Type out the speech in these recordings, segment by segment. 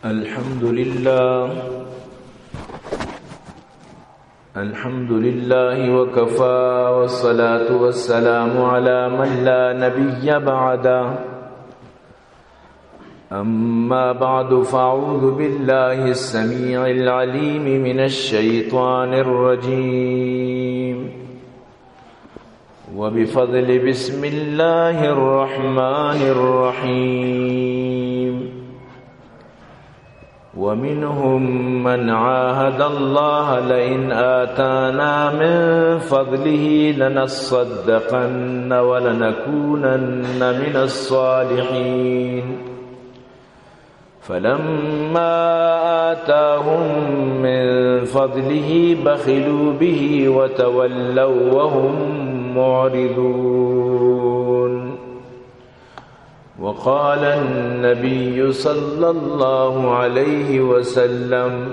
الحمد لله. الحمد لله وكفى، والصلاة والسلام على من لا نبي بعده. أما بعد، فأعوذ بالله السميع العليم من الشيطان الرجيم. وبفضل بسم الله الرحمن الرحيم. ومنهم من عاهد الله لئن آتانا من فضله لنصدقن ولنكونن من الصالحين. فلما آتاهم من فضله بخلوا به وتولوا وهم معرضون. وقال النبي صلى الله عليه وسلم: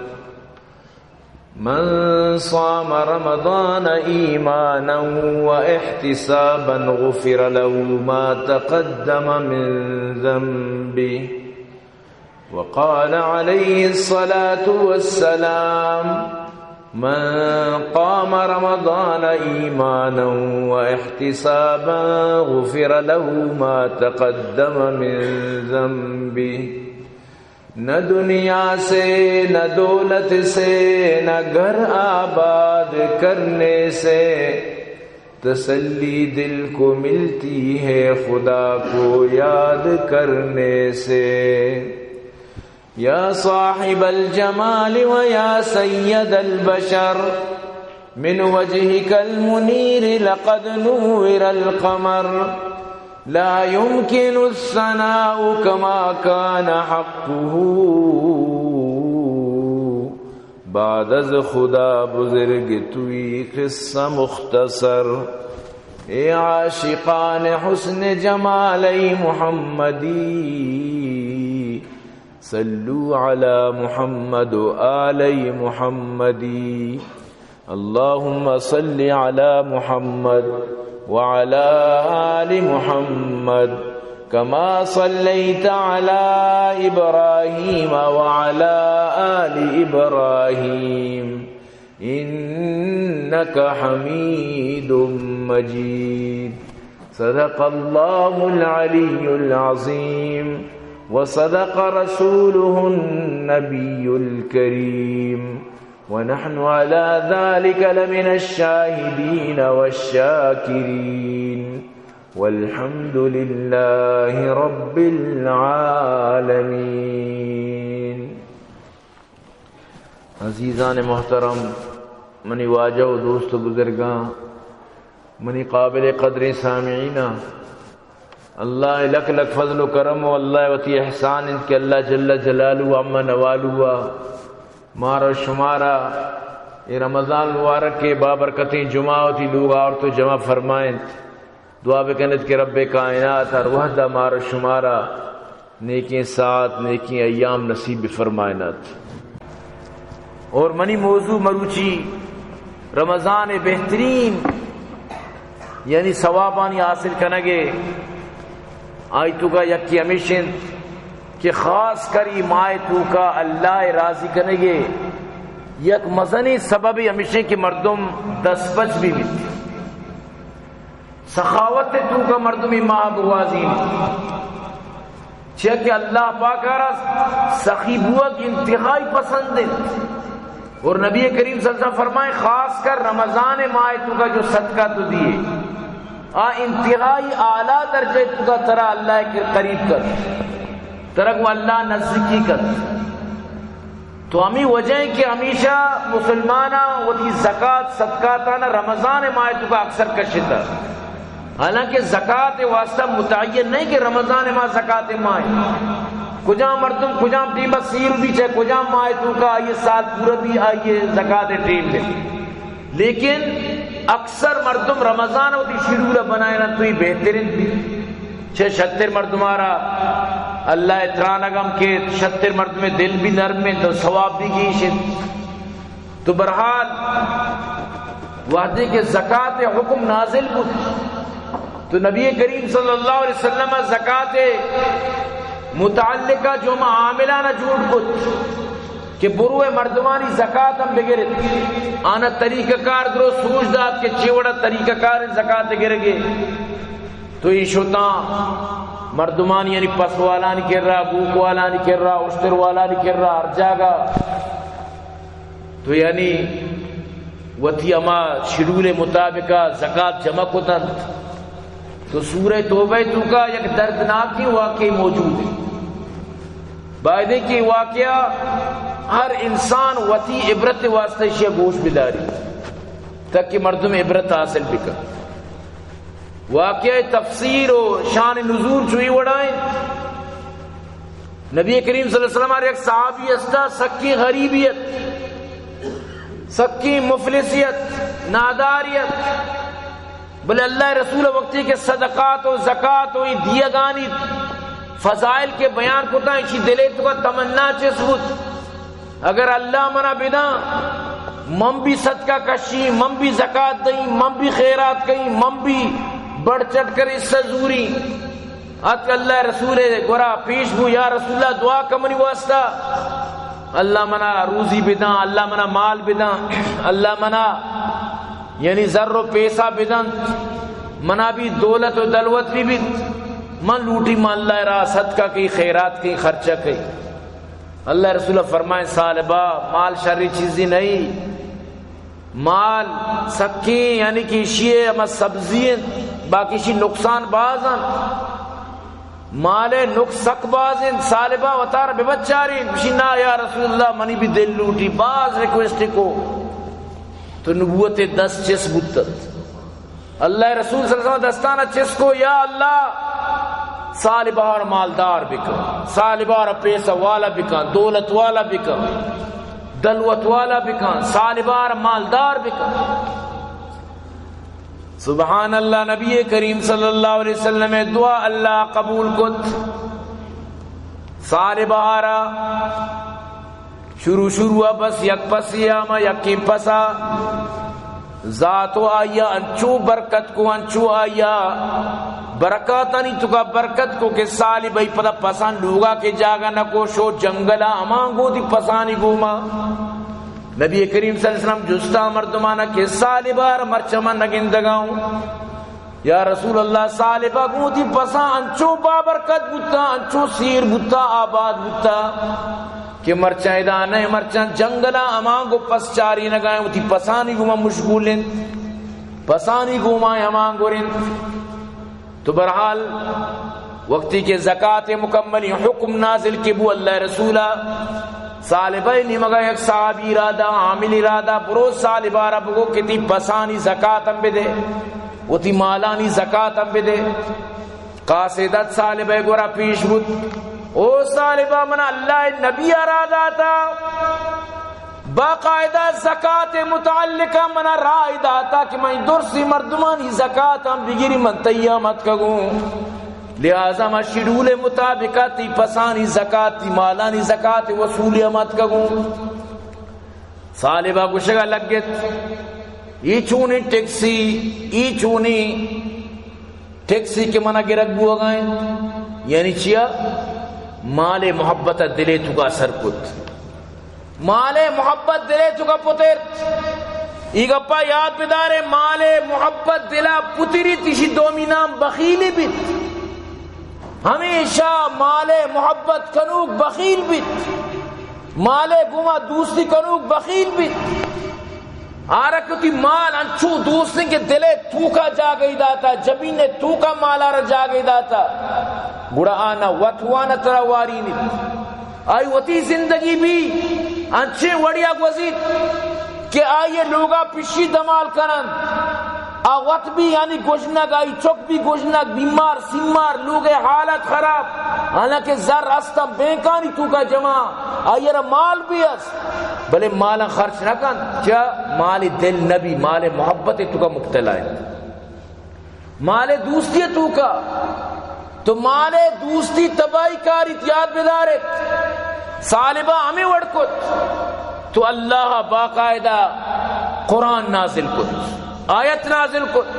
من صام رمضان إيمانا واحتسابا غفر له ما تقدم من ذنبه. وقال عليه الصلاة والسلام: من قام رمضان إيمانا واحتسابا غفر له ما تقدم من ذنبه. نہ دنیا سے، نہ دولت سے، نہ گھر آباد کرنے سے، تسلی دل کو ملتی ہے خدا کو یاد کرنے سے۔ یا صاحب الجمال و یا سید البشر، من وجهك المنير لقد نور القمر، لا يمكن الثناء كما كان حقه، بعد از خدا بزرگ توئی قصہ مختصر۔ اے عاشقان حسن جمال محمدی، صلوا على محمد و آل محمدی۔ اللهم صل على محمد وعلى آل محمد كما صليت على إبراهيم وعلى آل إبراهيم إنك حميد مجيد. صدق الله العلي العظيم وصدق رسوله النبي الكريم. ونحن على ذلك لمن الشاهدين والشاكرين. والحمد لله رب العالمين. عزیزان محترم، منی واجہ و دوست و بزرگاں، منی قابل قدریں سامعیناں، اللہ ءِ لک لک فضل و کرم و اللہ ءِ وتی احسان انت کہ اللہ جل جلالہ عم نوالہ ءَ مارا شمارا اے رمضان مبارک ءِ بابرکتیں جمعہ وتی لوگ ءَ آورت و جمع فرمائینت۔ دعا بکنت کہ رب کائنات ہر وہد ءَ مارا شمارا نیکیں ساعت، نیکیں ایام نصیب بفرمائینات۔ اور منی موضوع مروچی رمضان ءِ بہترین، یعنی ثوابانی حاصل کنگ ءِ، آئی توکا یکے ہمیش انت کہ خاص کر اے ماہ ءِ توکا اللہ ءِ راضی کنگ ءِ یک مزنیں سببے ہمیش انت کہ مردم دست پچ بہ بیت۔ سخاوت ءِ توکا مردم اے ماہ بگوازینت، چیا کہ اللہ پاک ءَ را سخی بوگ انتہائی پسند انت۔ اور نبی کریم صلی اللہ علیہ وسلم فرمائیں، خاص کر رمضان ءِ ماہ ءِ توکا جو صدقہ تو دیے، آ انتہائی اعلیٰ درجہ ءِ توکا ترا اللہ ءِ قریب کت، ترا گوں اللہ نزدیکی کت۔ تو ہمے وجہ انت کہ ہمیشہ مسلماناں وتی زکات صدقاتانا رمضان ءِ ماہ ءِ توکا اکثر کشتہ۔ حالانکہ زکات ءِ واسطہ متعین نہیں کہ رمضان ءِ ماہ زکات ءِ ماہ انت۔ کجام مردم کجام ٹیم ءَ سیر بی، چاہے کجام ماہ ءِ توکا آئی ءِ سال پورا بی، آئی ءِ زکات ءِ ٹیم بی۔ لیکن اکثر مردم رمضان ءَ وتی شیڈول ءَ بنائیناں تو اے بہترین بی۔ چہ شتر مردم ءَ را اللہ ءِ ترانگ ہم کیت، شتر مردم ءِ دل بی نرم انت و ثواب بی گیش انت۔ تو بہرحال وہدے کہ زکات ءِ حکم نازل بوت تو نبی کریم صلی اللہ علیہ وسلم ءَ زکات ءِ متعلقہ جو ہما عاملان جوڑ کت کہ بروئے مردمانی زکات ہم بگرت، آنا طریقہ کار درو سوج دات کہ چی وڑا طریقہ کار زکات گرگے۔ تو ای شتاں مردمانی، یعنی پس والانی کرا، گوک والانی کرا، اشتر والانی کرا، ہر جاگہ۔ تو یعنی وتی ہما شیڈول مطابق زکات جمع کتنت۔ تو سورہ توبہ توکا یک دردناکیں واقعے موجود ہے۔ بایدیں کہ واقعہ ہر انسان وتی عبرت واسطہ اشیا گوش بداری، تاکہ مردم عبرت حاصل بکن۔ واقعہ تفسیر و شان نزول چوئی وڑائیں۔ نبی کریم صلی اللہ علیہ وسلم ہر یک صحابی استا، سکی غریبی ات، سکی مفلسی ات، ناداری ات، بلے اللہ رسول وقتی کہ صدقات و زکات و ای دیگانی فضائل کے بیان کتا، اسی دلے تو کا تمنا چس بوت، اگر اللہ منا بداں، من بھی صدقہ کشی، من بھی زکات دئی، من بھی خیرات کئی، من بھی بڑھ چڑھ کر اس سے زوری۔ اتک اللہ رسول گورا پیش بو، یا رسول اللہ، دعا کمنی واسطہ، اللہ منا روزی بداں، اللہ منا مال بداں، اللہ منا یعنی زر و پیسہ بدنت، منا بھی دولت و دلوت بھی بیت، من لوٹی من اللہ را صدقہ کئی، خیرات کئی، خرچہ کئی۔ اللہ رسول فرمائیں، ثعلبہ، مال شری چیزی نہیں۔ مال سکیں، یعنی کہ اشی ہما سبزی انت، باقی اشی نقصان باز انت۔ مال نقص سک باز انت، ثعلبہ وتارا ببچارین۔ اشی نا یا رسول اللہ، منی بھی دل لوٹی، باز ریکویسٹ کو۔ تو نبوت دست چس بوتت۔ اللہ رسول صلی اللہ علیہ وسلم دستانا چست کو، یا اللہ، ثعلبہ را مالدار بکن، ثعلبہ را پیسہ والا بکن، دولت والا بکن، دلوت والا بکن، ثعلبہ را مالدار بکن۔ سبحان اللہ، نبی کریم صلی اللہ علیہ وسلم دعا اللہ قبول کت۔ ثعلبہ را شروع شروع ء بس یک پسے ء، ہما یکیں پس ء ذات و آئی ء انچو برکت کو، انچو آئی ء برکاتانی توکا برکت کو کہ ثعلبہ ء پدا پسان لوگا کہ جاگہ نہ کو، شو جنگل ء ہمانگو وتی پسانی گوما۔ نبی کریم صلی اللہ علیہ وسلم جستا مردمانا کہ ثعلبہ ء مرچا من نگندگا اوں۔ یا رسول اللہ، ثعلبہ گوں وتی پساں انچو بابرکت بوتا، انچو سیر بوتا، آباد بوتا کہ مرچاں ادا نہ، مرچاں جنگلاں ہمانگو پس چارینگا انت، وتی پسانی گوما مشغول انت، پسانی گوما ہمانگور انت۔ تو بہرحال، وقتی کہ زکات مکملی حکم نازل کہ بو، اللہ رسولا ثعلبہ نیمگا یک صحابی را دا، عاملی را دا، برو ثعلبہ را بگو کہ تی پسانی زکات ہم بدے، وتی مالانی زکات ہم بدے۔ قاصدت ثعلبہ گورا پیش بوت، او ثعلبہ، من اللہ نبی را داتا، باقاعدہ زکات متعلقہ منا رائے داتا کہ من درسی مردمانی زکات ہم بگیری، من تیام اتکگوں۔ لہذا ما شیڈول مطابق تی پسانی زکات، تی مالانی زکات وصولی ہم اتکگوں۔ ثعلبہ گوشگا لگت، ای چونی ٹیکسی، ای چونی ٹیکسی کہ منا گرگ بوگا انت، یعنی چیا؟ مال محبت دلے توکا اثر کت۔ مال محبت دلے توکا پترت۔ ای گپا یاد بدارے، مال محبت دلا پتری تیشی دومی نام بخیلی بیت۔ ہمیشہ مال محبت کنوک بخیل بیت۔ مال گوما دوستی کنوک بخیل بیت۔ آرک وتی مال انچو دوستیں کہ دلے توکا جاگہی داتا، جبینے توکا مالا را جاگہی داتا، گڑا آ نہ وت وانت را وارینیت۔ آئی وتی زندگی بھی انچیں وڑیا گوزیت کہ آئی لوگا پشی دمال کنن۔ آ وت بھی یعنی گژنگ، آئی چک بھی گژنگ، بیمار سیمار، لوگ حالت خراب، حالانکہ زر استم بینکانی توکا جمع، آئی را مال بھی است، بلے مالاں خرچ نہ کنت، چا مال دل نبی، مال محبت توکا مبتلا انت۔ مال دوستی توکا، تو مال دوستی تباہی کاریت، یاد بداریت۔ ثعلبہ ہمیں وڑ کت، تو اللہ باقاعدہ قرآن نازل کت، آیت نازل کت۔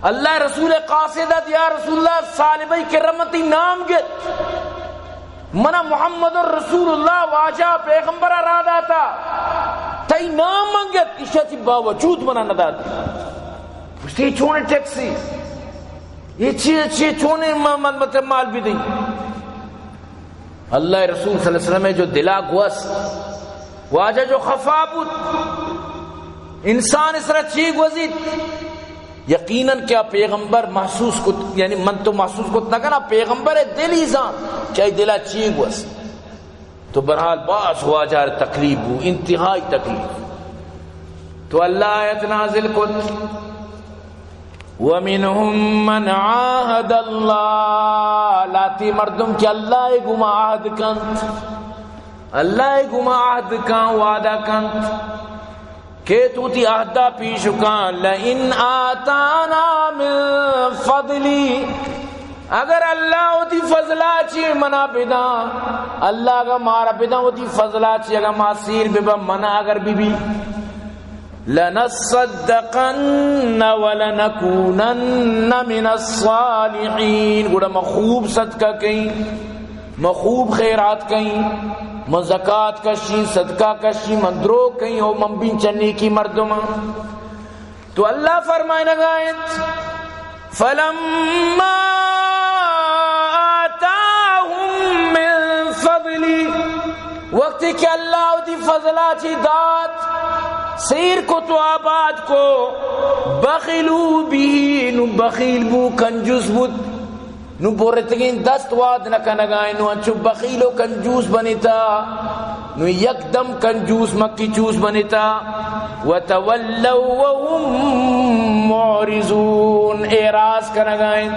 اللہ رسول قاصدت، یا رسول اللہ، ثعلبہ کرمتی نام گت۔ منا محمد رسول اللہ واجہ پیغمبر را داتا، تئی نام منگت، ایشا چی باوجود منا نداتی۔ گوشتی، چون ٹیکسی؟ یہ چی، چی چون م-، م-، مطلب مال بدئی؟ اللہ رسول صلی اللہ علیہ وسلم جو دلا گوس، واجہ جو خفا بود، انسان اس را چی گوزیت؟ یقیناً کہ آ پیغمبر محسوس کت، یعنی من تو محسوس کت نہ کناں، پیغمبر دل ہی زان کہ آئی دلا چی گوست۔ تو بہرحال باز واجہ تکلیف بو، انتہائی تکلیف۔ تو اللہ آیت نازل کت، ومنهم من عاهد اللہ، لاتی مردم کہ اللہ گما عہد کنت، اللہ گما عہد کن، وعدہ کنت۔ کہ تو تی عہدہ پیش کن، لئن آتانا من فضلی، اگر اللہ وتی فضلا چی منا بداں، اللہ اگر مارا بداں وتی فضلا چی، اگر ما سیر ببا منا اگر بی بی، لنصدقن ولنکونن من الصالحین، گڑا ما خوب صدقہ کئیں۔ من خوب خیرات کئیں، من زکات کشیں، صدقہ کشیں، من دروگ کئیں، او من بین چہ نیکی مردماں۔ تو اللہ فرمائنگا انت، فلما آتاهم من فضلی، وقتی کہ اللہ وتی فضلا چی دات، سیر کو تو آباد کو، بخلوا به، نو بخیل بو، کنجوس بود۔ نو برتگیں دست واد نہ کنگائیں، نو انچو بخیل و کنجوس بنتا، نو یک دم کنجوس مکی چوس بنتا۔ وتولوا وهم معرضون، اعراض کنگائیں،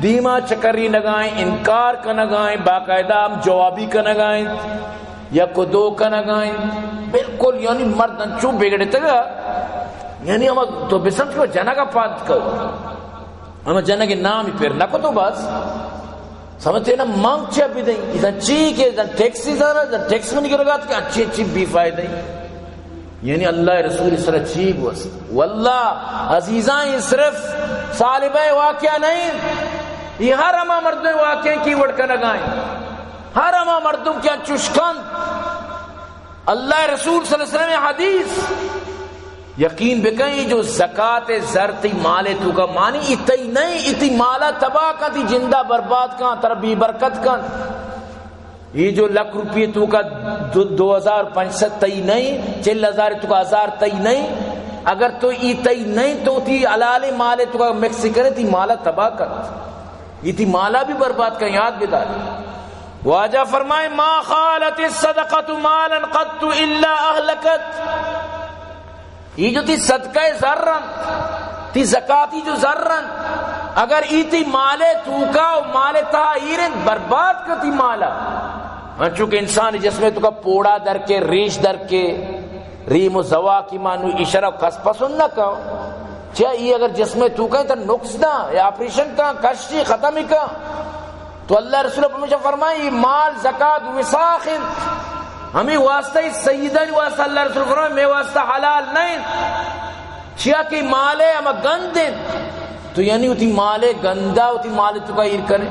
دیما چکری نگائیں، انکار کنگائیں، باقاعدہ ہم جوابی کنگائیں، یک و دو کنگائیں، بالکل یعنی مرد انچو بگڑتگا، یعنی ہم تو بسمجھ کو جنگا پانت کو۔ ہما جنگ نامی پر نہ کتو بس۔ سمجھتے نا، مانگ چیا بدیں؟ ازاں چی کہ ازاں ٹیکس، ازاں، ازاں ٹیکس منی گرگات کہ اچھی اچھی بے فائدہ ہی۔ یعنی اللہ رسول اس طرح چی گوست؟ واللہ عزیزاں، یہ صرف ثعلبہ واقعہ نہیں، یہ ہر ہما مردم واقعہ کی وڑ کنگائیں، ہر ہما مردم کیا چشکند۔ اللہ رسول صلی اللہ علیہ وسلم حدیث، یقین بکن، یہ جو زکات زر تی مال توکا، معنی یہ تئی نہیں، یہ تی مالا تباہ کن، تی جندا برباد کن، ترا بے برکت کن۔ یہ جو لکھ روپیے توکا دو، دو ہزار پنچ سد تئی نہیں، چل ہزار توکا ہزار تئی نہیں، اگر تو یہ تئی نہیں تو تی حلال مال توکا مکس کرے، تی مالا تباہ کن۔ یہ تی مالا بھی برباد کن، یاد بدار۔ واجہ فرمائے، ما خالت الصدقۃ مالا قط الا اہلکت۔ یہ جو تی صدقہ زر انت، تی زکاتی جو زر انت، اگر ای تی مالے توکا و مالے تہا ایر انت، برباد کن تی مالا۔ انچو کہ انسان جسمے توکا پوڑا در کے، ریش در کے، ریم و زواکی مانو ایشرا کس پسند نہ کن۔ چیا ای اگر جسم توکا تر نقص دا یا آپریشن کا، کشی ختم کا۔ تو اللہ رسول ہمیشہ فرمائی، یہ مال زکات وساخ انت۔ ہمیں واسطہ، اس سیدانی واسطہ اللہ رسول فرمائی، میں واسطہ حلال نہیں۔ چیا کہ مال ہے ہم گند انت۔ تو یعنی وتی مال گندا وتی مال توکا ایر کنے۔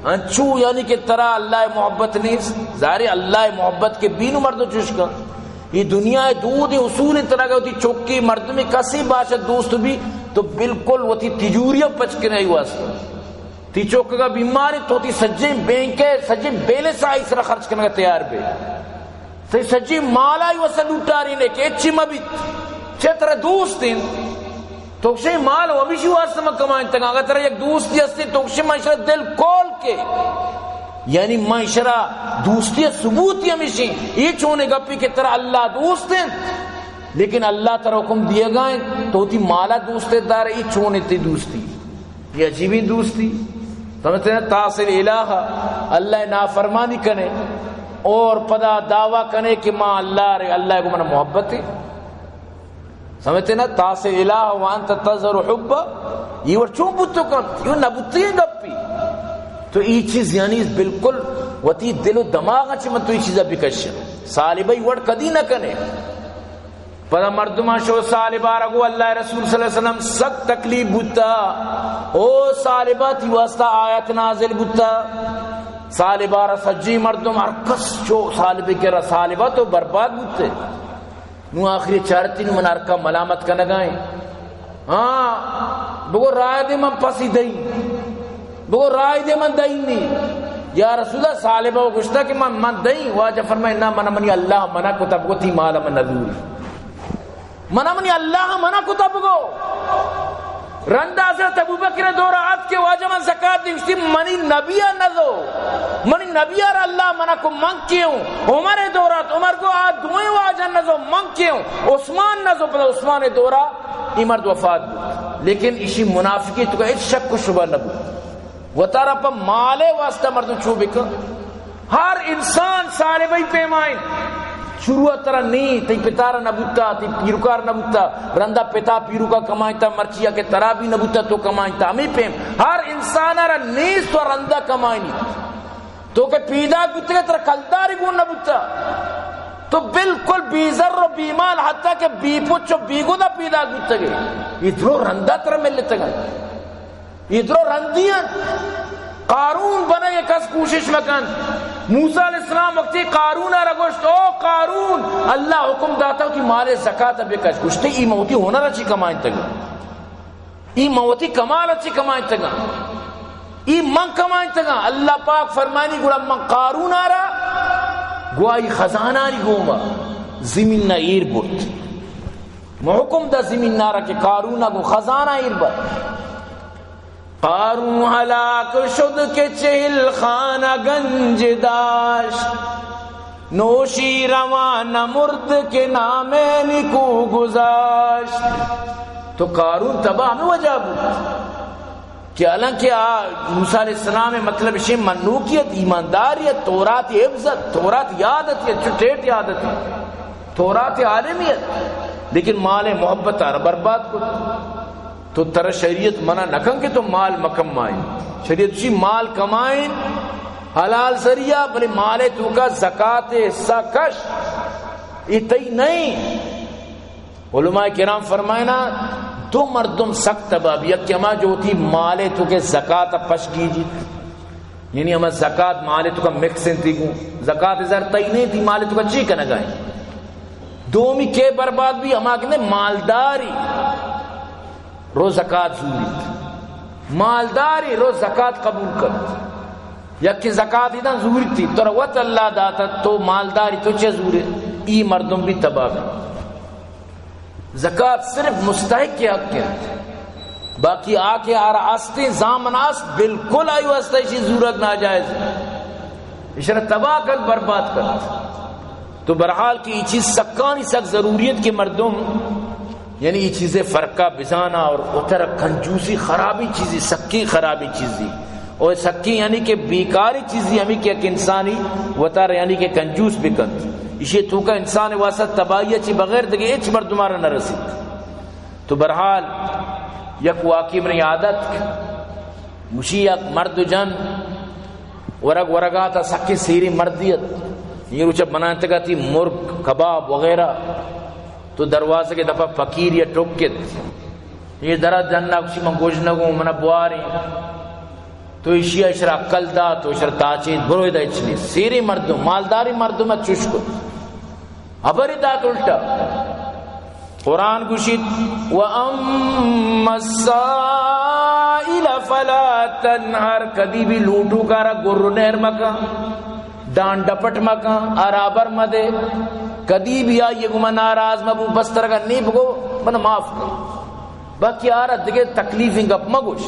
انچو یعنی کہ ترا اللہ محبت نیست۔ ظاہر ہے اللہ محبت کے بینو مردم چوش کن۔ یہ دنیا دود اصول ترا گا، وتی چوکی مردمی کسی باشد دوست بھی تو بالکل وتی تجوری پچ کنے واسطہ۔ تی چوک کا بیماری تو تی سجیں بینک ہے، سجیں بیلنس آئی سرا خرچ کرنے کا تیار بے۔ تئی سجی مال آئی واسطہ لوٹارین ئے کہ ہچی مہ بیت۔ چہ ترا دوست انت۔ تو گشے مال و ہمیشی واسطہ من کمائینتگ۔ اگر ترا یک دوستی ہستی، تو گشے من اشرا دل کول کے۔ یعنی من اشرا دوستی ثبوتی ہمیشی۔ یہ چونے گپی کہ ترا اللہ دوست انت، لیکن اللہ ترا حکم دیگا انت، تو تی مالا دوست دار، یہ چونے تی دوستی؟ یہ عجیبیں دوستی۔ سمجھتے ہیں؟ تعصی الہ، اللہ نافرمانی کنے اور پدا دعویٰ کنے کہ ما اللہ رے، اللہ کو من محبت ہے۔ سمجھتے ہیں نا؟ تعصی الہ وانت تظہر حب، یہ وڑ چون بوتو کن؟ یہ نہ بوتی ہیں گپی۔ تو یہ چیز یعنی بالکل وتی دل و دماغ چ من تو یہ چیزا بکشن۔ سالبئی وڑ کدی نہ کنے۔ پدا مردمان شو سالبا را گو، اللہ رسول صلی اللہ علیہ وسلم سک تکلیف بوتا۔ او سالبا، تی واسطہ آیت نازل بوتا۔ ثعلبہ را سجی مردم ہر کس چو ثعلبہ کرا، ثعلبہ تو برباد بوتے۔ نو آخری چارتی نو من ہر کا ملامت کنگائیں۔ ہاں، بگو رائے دے من پسی دئی۔ بگو رائے دے من دئی نی۔ یا رسول اللہ، ثعلبہ و گشتا کہ من، من دئی۔ واجہ فرمائے، نہ، من منی اللہ منع کتا، بگو تی مال من نزوری۔ من منی اللہ منع کتا بگو۔ رندا حضرت ابوبکر دورا ات کہ واجہ من زکات دی، گشتی منی نبی نزو، منی نبی را اللہ منع کو، من کیوں؟ عمر دورا ات، عمر گو آ دوئیں واجہ نزو، من کیوں؟ عثمان نزو، پدا عثمان دورا ای مرد وفات بود۔ لیکن اشی منافقی تو کا ہچ شک و شبہ نبود۔ وتارا پہ مالے واسطہ مردم چو بکن۔ ہر انسان ثعلبہ ئی پیمائیں۔ شروع ترا نی، تئی پتارا نہ بوتا، تئی پیرکار نہ بوتا، رندا پتا پیرکا کمائیں تا، مرچیا کہ ترا بھی نہ بوتا تو کمائیں تا۔ ہمیں پیم ہر انسان را نیست و رندا کمائنی۔ تو کہ پیدا بوتگے ترا کلداری گون نہ بوتا۔ تو بالکل بی زر و بی مال، حتی کہ بی پچ و بی گدا پیدا بوتگے۔ ادرو رندا ترا ملتگا۔ اے درو رندی انت۔ قارون بنگ ء کس کوشش مہ کنت۔ موسی علیہ السلام وقتی قارون ء را گوشت، او قارون، اللہ حکم داتا وتی مال ء زکات ء بکش۔ گوشتے، ای من وتی ہنر ء چی کمائینتگ؟ ای من وتی کمال ء چی کمائینتگ؟ ای من کمائینتگ؟ اللہ پاک فرمانی، گڑا من قارون ء را گواہی خزانانی گوما زمین ء ایر برت۔ من حکم دا زمین ء را کہ قارون ء گوں خزانہ ایر بر۔ قارون ہلاک شد کہ چہل خانہ گنج داشت، نوشیروان مرد کہ نام نکو گذاشت۔ تو قارون تباہ ہمیں وجہ بود کہ حالانکہ آ موسی علیہ السلام مطلب شے منوکیت، ایمانداریت، تورات حفظت، تورات یادت، چٹیٹ یادت، تورات عالمیت، لیکن مال محبت آر برباد کت۔ تو ترا شریعت منع نہ کن کہ تو مال مکمائیں۔ شریعت چی مال کمائیں، حلال ذریعہ، بلے مال توکا زکات حصہ کش، یہ تئی نہیں۔ علماء کرام فرمائنا، دو مردم سک تباہ بی، یکی ہما جو وتی مال توکا زکات پش گیجیت، یعنی ہما زکات مال توکا مکس انتی گوں، زکات زر تئی نہیں، تی مال توکا چی کنگائیں؟ دومی کے برباد بی؟ ہما کہ مالداری رو زکات زوریت، مالداری رو زکات قبول کنت۔ یکی زکات ایدن زوریتی، تو وت اللہ داتا، تو مالداری تو چے زورے؟ ای مردم بی تباہ بی۔ زکات صرف مستحق کے حق ہے، باقی آ کے آرا استیں زامن است، بالکل آئی واسطہ اشی زورگ ناجائز ہے۔ اشرا تباہ کن، برباد کن۔ تو بہرحال کہ یہ چیز سکانی سک ضروریت کہ مردم یعنی یہ چیزیں فرقہ بزانا اور اتر کنجوسی خرابی چیزی، سکیں خرابی چیزی، اور سکیں یعنی کہ بیکاری چیزی ہمیں کہ ایک انسانی وتر یعنی کہ کنجوس بکنت، اشی توکا انسان واسطہ تباہی چی بغیر دگے ہچ مردمارا نہ رسیت۔ تو بہرحال یک واقعی منی عادت گوشی، یک مرد و جن ورگ ورگا تا، سکیں سیریں مردی ات۔ یہ روچ بنائینتگا تی مرگ، کباب وغیرہ۔ تو دروازگ دپا فقیر یا ٹکت۔ یہ درا جنا گوشی، من گوشنگوں، منا بواریں۔ تو اشیا اشرا عقل دا، تو اشرا تاچین، برو ادا اچ نی۔ سیریں مردم، مالداری مردم ات چوش کت۔ ہبری دات الٹا۔ قرآن گوشیت، وَأَمَّا السَّائِلَ فَلَا تَنْهَرْ، کدی بھی لوٹوکارا گر و نہر مکن، ڈان ڈپٹ مکن، آرا ہبر مدے، کدی بھی آئیے گما ناراض مبو، بس ترگا نی بگو، من معاف کن۔ باقی آرا دگہ تکلیفیں گپ مگوش۔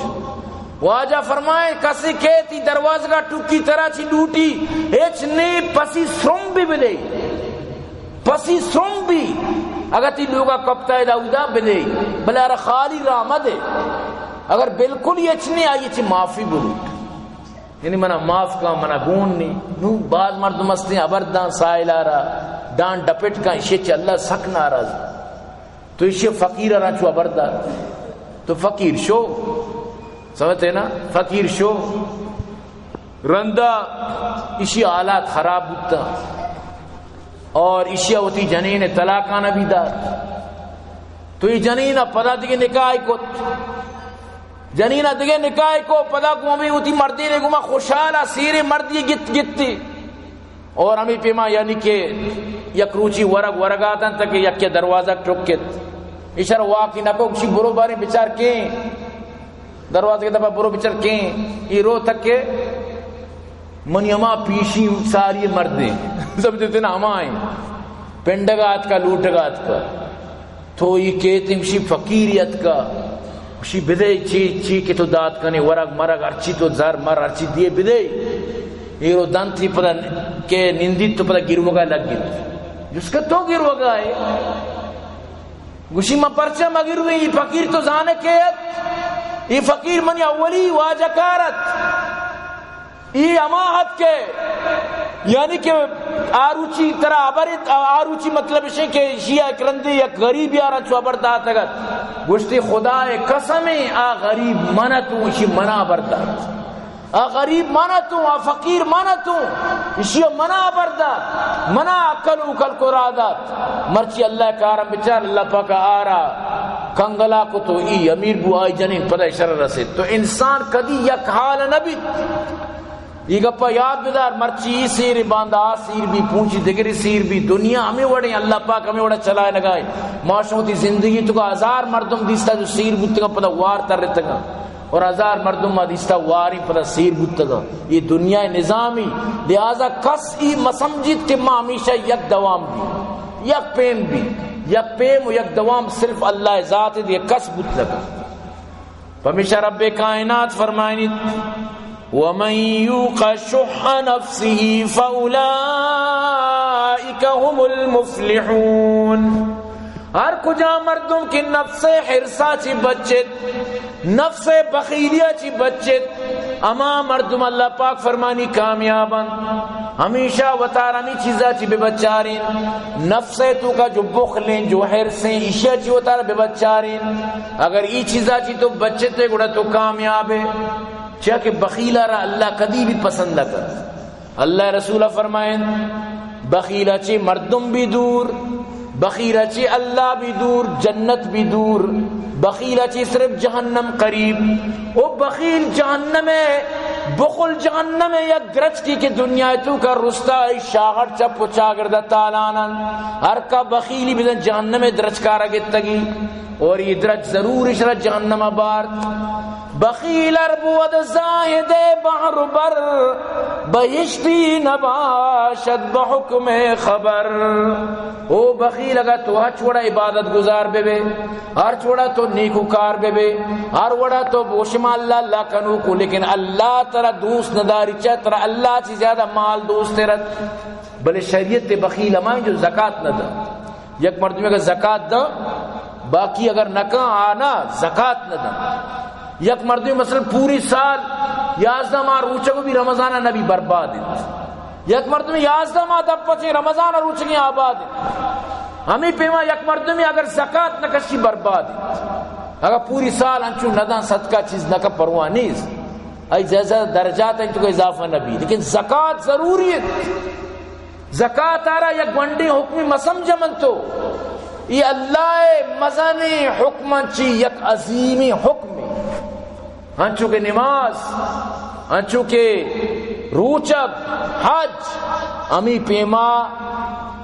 واجہ فرمائے، کسے کہ تی دروازگا ٹکی ترا چی لوٹی، ہچ نی، پسی سرم بھی بدے۔ پسی سرم بھی، اگر تی لوگا کپتا ہے داودا بدے، بلے ارا خالی راہ مدے۔ اگر بالکل ہچ نی، آئی چی معافی بلوٹ۔ یعنی منا معاف کن، منا گون نی۔ نو باز مردم ہستیں، ہبر داں سائل آرا، ڈان ڈپٹ کن، اشی چی اللہ سک ناراض۔ تو ایشی فقیر را چو ہبر دات۔ تو فقیر شو، سمجھتے نا؟ فقیر شو۔ رندا ایشی حالات خراب بوتا اور ایشی وتی جنین طلاقانہ بھی دات۔ تو یہ جنین پدا دیگه نکاح کت۔ جنین ءَ دگہ نکاح کو، پدا گوں ہمے وتی مردین ءَ گوما خوشحال ءَ سیریں مردی گت گتی۔ اور ہمے پیما یعنی کہ یک روچی ورگ ورگ ءَ اتنت کہ یکے دروازگ ٹکت۔ ایشرا واکی نکو، گوشی برو باریں بچار کیں۔ دروازگ دپا برو بچار کیں۔ ای رو تک کہ منی ہما پیشی ساری مردیں۔ سمجھتے نا، ہما ہیں۔ پنڈگا اتکا، لوٹگا اتکا۔ تو ای کیت؟ گوشی فقیری اتکا۔ گوشی بدے چی، چی کہ تو دات کنے، ورگ مرگ، ہرچی تو زر مر، ہرچی دیے بدے۔ ایرو دنتی پدا کہ نندیت تو پدا گروگا لگیت۔ جس کہ تو گروگا ہے۔ گوشی من پرچا مگرویں، ای فقیر تو زانے کے ات؟ ای فقیر منی اولی واجہ کار ات۔ ای ہما ات کہ، یعنی کہ آروچی ترا ہبر ات، آروچی مطلب اشیں کہ ایشی ءَ یک رندے یک غریب یاران چو ہبر داتگ ات۔ گوشتی خدا ءِ قسم، آ غریب من اتوں، ایشی منا ہبر دات۔ آ غریب من اتوں، آ فقیر من اتوں، ایشی ءَ منا ہبر دات، منا عقل و کل کرا دات۔ مرچی اللہ ءِ کارم بچار، اللہ پاک آرا کنگلا کو تو ای امیر بو، آئی جنین پدا شر رسید۔ تو انسان کدی یک حال نہ بیت۔ ای گپا یاد بدار، مرچی ای سیر باندا آ سیر بی، پونچی دگری سیر بی۔ دنیا ہمے وڑیں، اللہ پاک ہمے وڑا چلائے نگائے۔ ما شما وتی زندگی توکا ہزار مردم دیستا جو سیر بوتگا پدا وار ترتگا۔ اور ہزار مردم ما دیستا واریں پدا سیر بوتگا۔ یہ دنیا نظامی، لہذا کس ای مسمجیت کہ ما ہمیشہ یک دوام بی، یک پیم بی۔ یک پیم و یک دوام صرف اللہ ذات ہے، دیگہ کس بوت نہ کنت۔ پمیشا رب کائنات فرمائنیت، ومن یوق شح نفسه فاولئک هم المفلحون۔ ہر کجا مردم کہ نفس حرصا چی بچت، نفس بخیلیا چی بچت، ہما مردم اللہ پاک فرمانی کامیابن۔ ہمیشہ وتارا ہمی چیزا چی ببچارین۔ نفس توکا جو بخلیں، جو حرصیں، ایشیا چی وتارا ببچارین۔ اگر ای چیزا چی تو بچتے گڑا تو کامیاب ہے۔ چیا کہ بخیلا را اللہ کدی بھی پسند نہ کر۔ اللہ رسول فرمائیں، بخیل چی مردم بھی دور، بخیل چی اللہ بھی دور، جنت بھی دور، بخیل چی صرف جہنم قریب۔ او بخیل جہنم ہے، بخل جہنم ہے، یک درچکی کہ دنیا توکا رستا، ای شاغڑ چپ و چاگرد تالانن۔ ہر کا بخیلی بزن جہنم درچکارا گتگی، اور یہ درچ ضرور اشرا جہنم بارت۔ بخیل ار بود زاہد بحر بر، بہشتی نباشد بحکم خبر۔ او بخیل، اگر تو ہر چوڑا عبادت گزار بے بے، ہر چوڑا تو نیکوکار بے بے، ہر وڑا تو بوشما اللہ اللہ کنوکو، لیکن اللہ ترا دوست نداری، چہ ترا اللہ چی زیادہ مال دوست رت۔ بلے شریعت بخیل ہمائیں جو زکات نہ دا۔ یک مردمے اگر زکات داں، باقی اگر نہ کن، آ نہ زکات نہ داں۔ یک مردمے مثلاً پوری سال یازدہ ماہ روچگ بھی رمضان نبی برباد انت۔ یک مردمے یازدہ ماہ دپ پچیں رمضان روچگیں آباد انت۔ ہمیں پیما یک مردمے اگر زکات نہ کشی برباد انت۔ اگر پوری سال انچو نہ داں صدقہ چیز نہ کن پرواہ نیست۔ ای زیادہ درجات انت تو اضافہ نبی۔ لیکن زکات ضروری انت۔ زکات آرا یک گونڈیں حکمی مسمجھ من تو۔ ای اللہ مزنیں حکماں چی یک عظیمی حکمی۔ انچو کہ نماز، انچو کہ روچگ، حج، امی پیما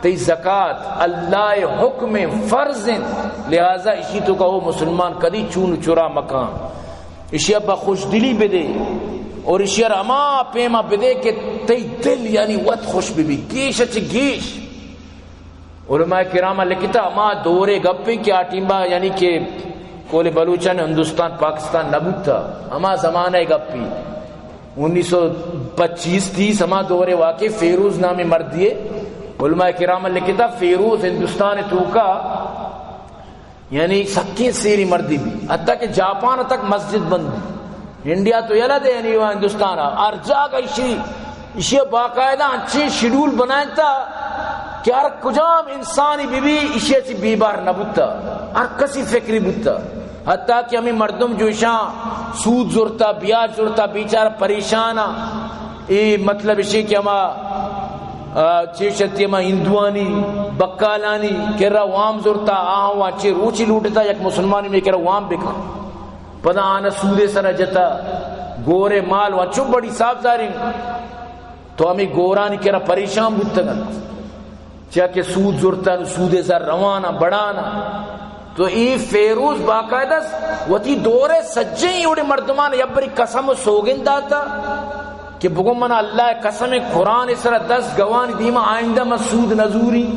تی زکات اللہ حکم فرض انت، لہذا اشی توکا او مسلمان کدی چون چرا مکان۔ اشیا با خوشدلی بدے اور اشیا را ہما پیما بدے کہ تئی دل یعنی وت خوش ببی، گیش چہ گیش۔ علماء کرام لکھتا ہما دورے گپیں کہ آ ٹیما یعنی کہ کول بلوچان ہندوستان پاکستان نہ بوتا، ہما زمانہ گپی انیس سو پچیس تیس، ہما دورے واقعی فیروز نامی مردیے، علماء کرام لکھتا فیروز ہندوستان توکا یعنی سکیں سیری مردی بی، حتی کہ جاپان تک مسجد بند بی۔ انڈیا تو یلہ دے یعنی ہندوستان ہر جاگہ اشی، اشی باقاعدہ انچیں شیڈول بنائنتا کہ ہر کجام انسانی بی بی اشی چی بیبار نہ بوتا، ہر کسی فکری بوتا۔ حتی کہ ہمیں مردم جو اشاں سود زرتا، بیاج زرتا، بیچارہ پریشان آ۔ اے مطلب اشی کہ ہما، آ، چیشتی ہما ہندوانی، بکالانی کرا وام زرتا، آہاں وانچے روچی لوٹتا یک مسلمانی میں کرا وام بکن۔ پدا آنا سودے سرا جتا، گورے مال و چو بڑی صاحب زاریں۔ تو ہمیں گورانی کرا پریشان بوتگن، چیا کہ سود زرتن، سودے زر روانا بڑانا۔ تو ای فیروز باقاعدہ وتی دورے سجیں اوڑے مردمان یبری قسم و سوگند داتا کہ بگو من اللہ قسم، قرآن سرا دست گوانی دیما آئندہ من سود نزوری۔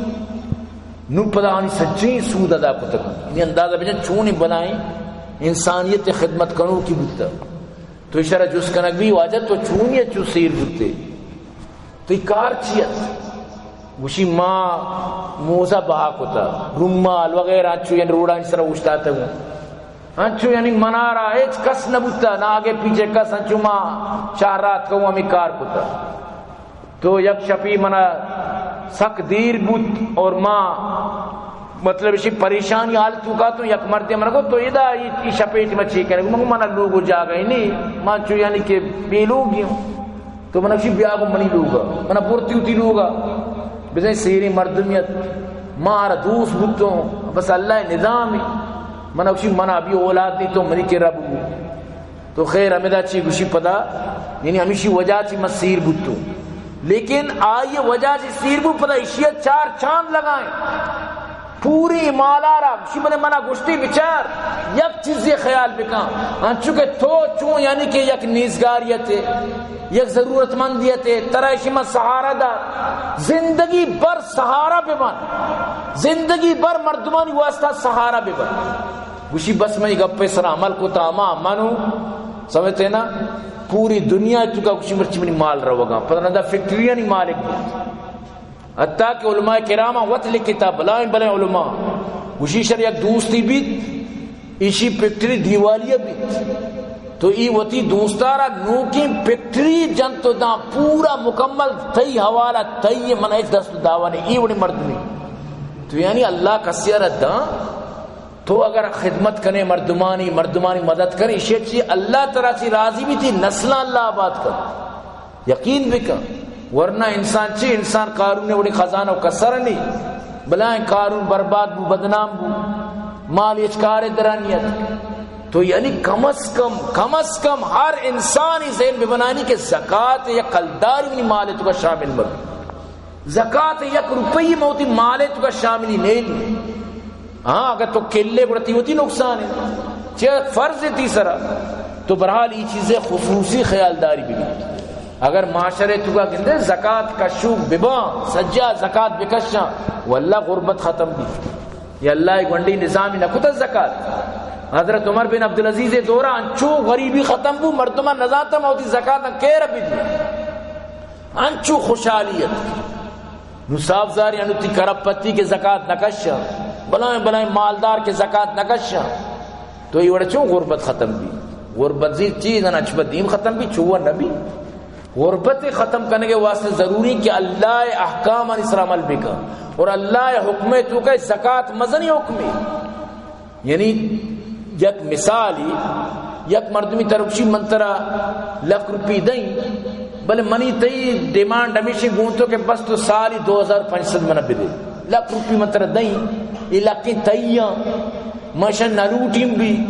نو پدا آنی سجیں سود ادا کتگ۔ یعنی اندازہ بجن چونیں بلائیں انسانیت خدمت کنوکی بوتگ۔ تو اشارہ جست کنگ بی، واجہ تو چونی چو سیر بوتے؟ تو ای کار چی ات؟ گوشی ما موزہ بہا کتا، رومال وغیرہ انچو یعنی روڈانی سرا اوشتاتگوں۔ انچو یعنی منارا ہچ کس نہ بوتا، نہ آگے پیچھے کس، انچو ما شاہ رات کو ہمیں کار کتا۔ تو یک شپی منا سک دیر بوت اور ما مطلب اشی پریشانی حال تو کا تو یک مردے من کو تو ادا ای، ای شپے ٹی مچی کرے من منا لوگو جاگہ ہی نہیں، ما چو یعنی کہ بے لوگی ہوں۔ تو من اشی بیا گو منی لوگا، منا پورتی ہوتی لوگا، بزن سیری مردمیت مار دوست بوتوں، بس اللہ نظام۔ من اشی منا ابھی اولاد نہیں تو منی کے رب بو۔ تو خیر، ہمدا چی گوشی پدا، یعنی ہمیشی وجہ چی من سیر بوتو۔ لیکن آئی وجہ چی سیر بو پدا اشی چار چاند لگائیں۔ پوری مالارا گوشی بلے منا گوشتی بچار، یک چیزی خیال بکن۔ انچو کہ تو چون یعنی کہ یک نیزگاریتے، یک ضرورت مندیتے، ترا اشی من سہارا دا۔ زندگی بر سہارا ببن۔ زندگی بر مردمانی واسطہ سہارا ببن۔ گوشی بس من اے گپے سرا عمل کتا، ہما منو، سمجھتے نا؟ پوری دنیا توکا گوشی مرچی منی مال روگا، پتہ نہ دا فیکٹریانی مالک بوت۔ حتیٰ کہ علماء کرام وت لکھتا، بلائیں بلائیں علماء، گوشی شر یک دوستی بیت، ایشی فیکٹری دیوالیہ بیت، تو ای وتی دوستارا نوکیں فیکٹری جنت و داں پورا مکمل تئی حوالہ، تئی، من ہچ دست دعویٰ نہیں، ای وڑی مردمی۔ تو یعنی اللہ کسی را داں، تو اگر خدمت کنے مردمانی، مردمانی مدد کنے، ایشی چی اللہ ترا چی راضی بیتی، نسلاں اللہ آباد کن۔ یقین بکن، ورنہ انسان چی، انسان قارون وڑی خزانہ و کسر نہیں، بلائیں قارون برباد بو، بدنام بو، مال ہچ کارے درا نیت۔ تو یعنی کم از کم، کم از کم ہر انسانی ذہن ببنانی کہ زکات یک کلداری منی مال توکا شامل مبی۔ زکات یک روپی موتی مال توکا شاملی نیلی۔ ہاں، اگر تو کلے گڑا تی وتی نقصان ہے، چہ فرض ہے تی سرا۔ تو بہرحال ای چیزیں خصوصی خیالداری بی۔ اگر معاشرے توکا گندے زکات کشوک بباں، سجا زکات بکشاں، واللہ غربت ختم بی۔ یا اللہ ای گونڈی نظامی نکتا زکات۔ حضرت عمر بن عبدالعزیز دورا انچو غریبی ختم بو، مردمان نزانتا موتی زکات کیر بدی۔ انچو خوشحالی ات۔ نو صاف ظاہر انو تی کرپ پتی کہ زکات نہ کشا، بلائیں بلائیں مالدار کہ زکات نہ کشا، تو ای وڑا چون غربت ختم بی؟ غربت زی چیز انا چپا دیم ختم بی، چو نہ بی۔ غربت ختم کرنے کے واسطے ضروری کہ اللہ احکام آنی سر عمل بکا اور اللہ حکم توکا زکات مزنی حکمی۔ یعنی یک مثالی، یک مردمی ترا گوشی من ترا لکھ روپی دئیں، بلے منی تئی ڈیمانڈ ہمیشی گون تو کہ بس تو سالی دو ہزار پنچ سد منا بدے۔ لکھ روپی من ترا دئیں، اے لکھیں تئیاں، من اشاں نہ لوٹیں بی۔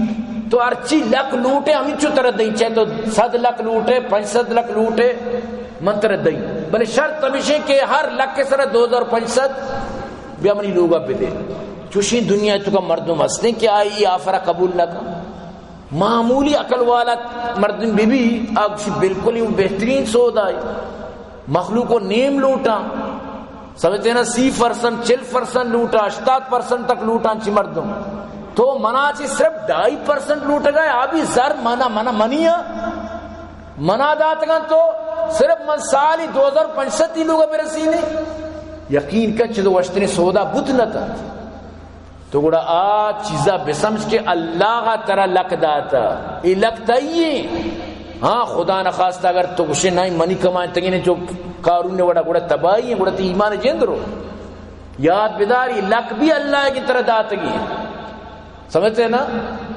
تو ہرچی لکھ لوٹے ہمینچو ترا دئیں، چاہے تو سد لکھ لوٹے، پنچ سد لکھ لوٹے، من ترا دئیں۔ بلے شرط ہمیشی کہ ہر لکھ سرا دو ہزار پنچ سد بیا منی لوگا بدے۔ چوشیں دنیا توکا مردم ہستیں کہ آئی آفرا قبول نہ کن۔ معمولی عقل والا مردم بی بی، آ گوشی بالکل ہی بہترین سودا ہے۔ مخلوق و نیم لوٹاں۔ سمجھتے ہیں نا، سی پرسنٹ، چل پرسنٹ لوٹاں، ہشتاد پرسنٹ تک لوٹاں چی مردم۔ تو منا چی صرف ڈھائی پرسنٹ لوٹگا ہے، آ بھی زر منا، منا منی ہے۔ منا داتگاں تو صرف من سالی دو ہزار پنچ سد تی لوگا برسینے۔ یقین کن چہ تو وشتریں سودا بوت نہ کنت۔ تو گڑا آ چیزا بسمجھ کہ اللہ ترا لک داتا، اے لک تئیے۔ ہاں، خدا نخواستہ اگر تو گوشے نہیں منی کمائیں تگینے چو قارون نے وڑا، گڑا تباہی ہے، گڑا تی ایمان جند رو۔ یاد بداری، لک بھی اللہ کی طرح داتگی۔ سمجھتے ہیں نا؟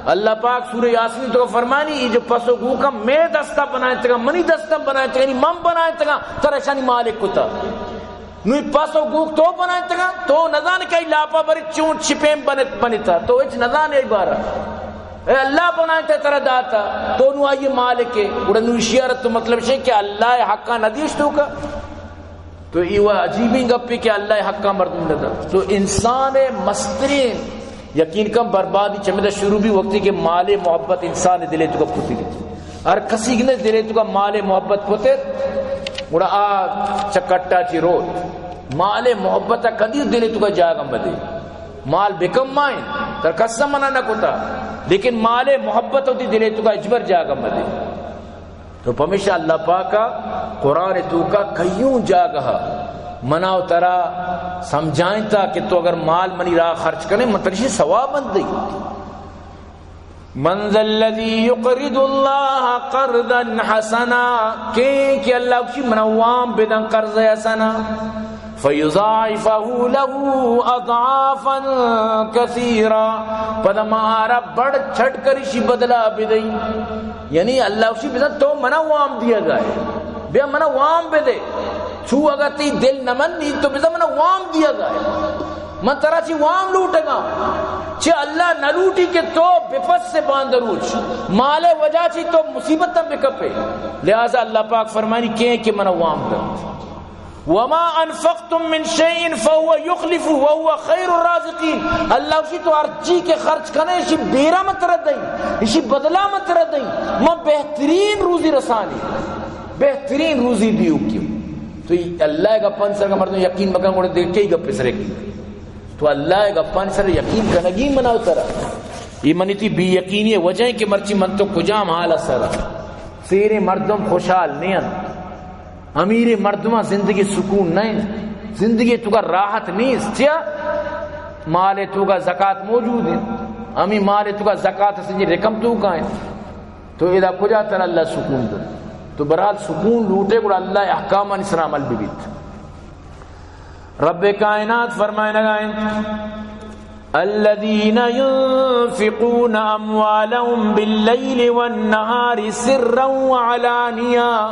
اللہ پاک سورہ یاسین تو فرمانی، یہ جو پس و گوکا میں دستا بنائے تگا، منی دستا بنائے تگا، یعنی من بنائے تگا، ترا شانی مالک کتا۔ نوی پس و گوک تو بنائے تگا، تو نزان کئی لاپا بری چون چپیم بنت بنتا، تو ہچ نزان ای بارا۔ اے اللہ بنائیں تے ترا داتا، تو نو آئی مالک ہے۔ گڑا نو اشی ءَ را تو مطلب شے کہ اللہ حقا ندیش تو کا؟ تو ای وہ عجیبیں گپے کہ اللہ حقا مردم ندا۔ تو انسان مسترین یقین کن بربادی چمیدا شروع بی وقتی کہ مال محبت انسان دلے تو کا پھتی۔ ہر کسی نے دلے تو کا مال محبت پھتے، گڑا آ چکٹا چی روت۔ مال محبت کدی دلے تو کا جاگہ مدے۔ مال بکم مائن، تر کس منع نہ کتا، لیکن مال محبت ہوتی دلے تو کا اجبر جاگہ مدے۔ تو پمیشا اللہ پاکا قرآن تو کا کئیوں جاگہ منا و ترا سمجھائیں تا کہ تو اگر مال منی راہ خرچ کرے، من ترشی ثواب بند دئی۔ من ذا الذي يقرض الله قرضا حسنا، کیں کہ اللہ اکشی منا وام بدن قرض حسنا، فيضاعفه له أضعافا كثيرة، پدا ما آرا بڑ چھٹ کر اشی بدلا بدئی۔ یعنی اللہ اکشی بزن تو منا وام دیا گائے، بیا منا وام بدے، چو اگر تی دل نمن نی تو بزن منا وام دیا گائے۔ من ترا چی وام لوٹگا، چہ اللہ نہ لوٹی کہ تو بپس سے باندروچ، مال وجہ چی تو مصیبت بکپے۔ لہذا اللہ پاک فرمانی کیں کہ منا وام دنت۔ وما انفقتم من شيء فهو يخلفه وهو خير الرازقين۔ اللہ اکشی تو ہر چی کہ خرچ کنے، اشی بیرا من ترا دئیں، اشی بدلا من ترا دئیں، من بہترین روزی رسانی، بہترین روزی دیوکی۔ تو اللہ گپن سر کا مردم یقین مکن، گڑا دیکھ کے گپ سر کی۔ تو اللہ گپن سر یقین کنگی منا و ترا۔ یہ منی تی بے یقینی وجہ ہے کہ مرچی من تو کجام حال سر۔ سیرے مردم خوشحال نہیں۔ امیر مردماں زندگی سکون نہ انت، زندگی تو کا راحت نیست۔ چیا؟ مال تو کا زکات موجود ہے، ہمیں مال تو کا زکات سنجی رقم تو کا ہے، تو ادا کجا تر اللہ سکون دے؟ تو برحال سکون لوٹے، گڑا اللہ احکامانی سر عمل ببیت۔ رب کائنات فرمائنگا انت، الذين ينفقون أموالهم بالليل والنهار سرا وعلانية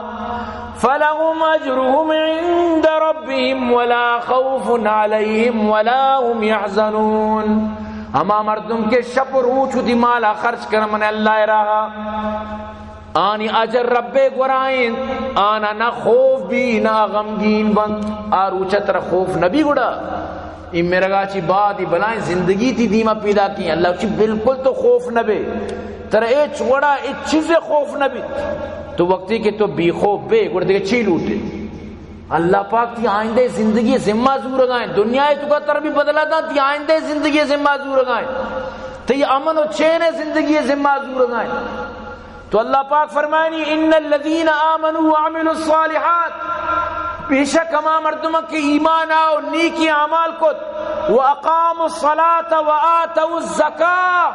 فلهم أجرهم عند ربهم ولا خوف عليهم ولا هم يحزنون۔ ہما مردم کہ شپ و روچ وتی مالا خرچ کن من اللہ راہا، آنی اجر رب گورائیں، آنا نہ خوف بی نہ غمگین بنت۔ آ روچ ترا خوف نبی گڑا۔ اے مرگا چی بعد اے بلائیں زندگی تی دیما پیدا کی، اللہ چی بالکل تو خوف نہ بے، ترا ہچ وڑا ہچ چیزے خوف نہ بیت۔ تو وقتی کہ تو بے خوف بے، گڑا دیگہ چی لوٹے؟ اللہ پاک تی آئندہ زندگی ذمہ زورگائیں، دنیا تو کا تر بھی بدلا داں، تی آئندہ زندگی ذمہ زورگائیں، تی امن و چین زندگی ذمہ زورگائیں۔ تو اللہ پاک فرمانی، ان الذين آمنوا وعملوا الصالحات، بے شک ہما مردم کہ ایمان آو، نیکی اعمال کت، واقاموا الصلاة وآتوا الزكاة،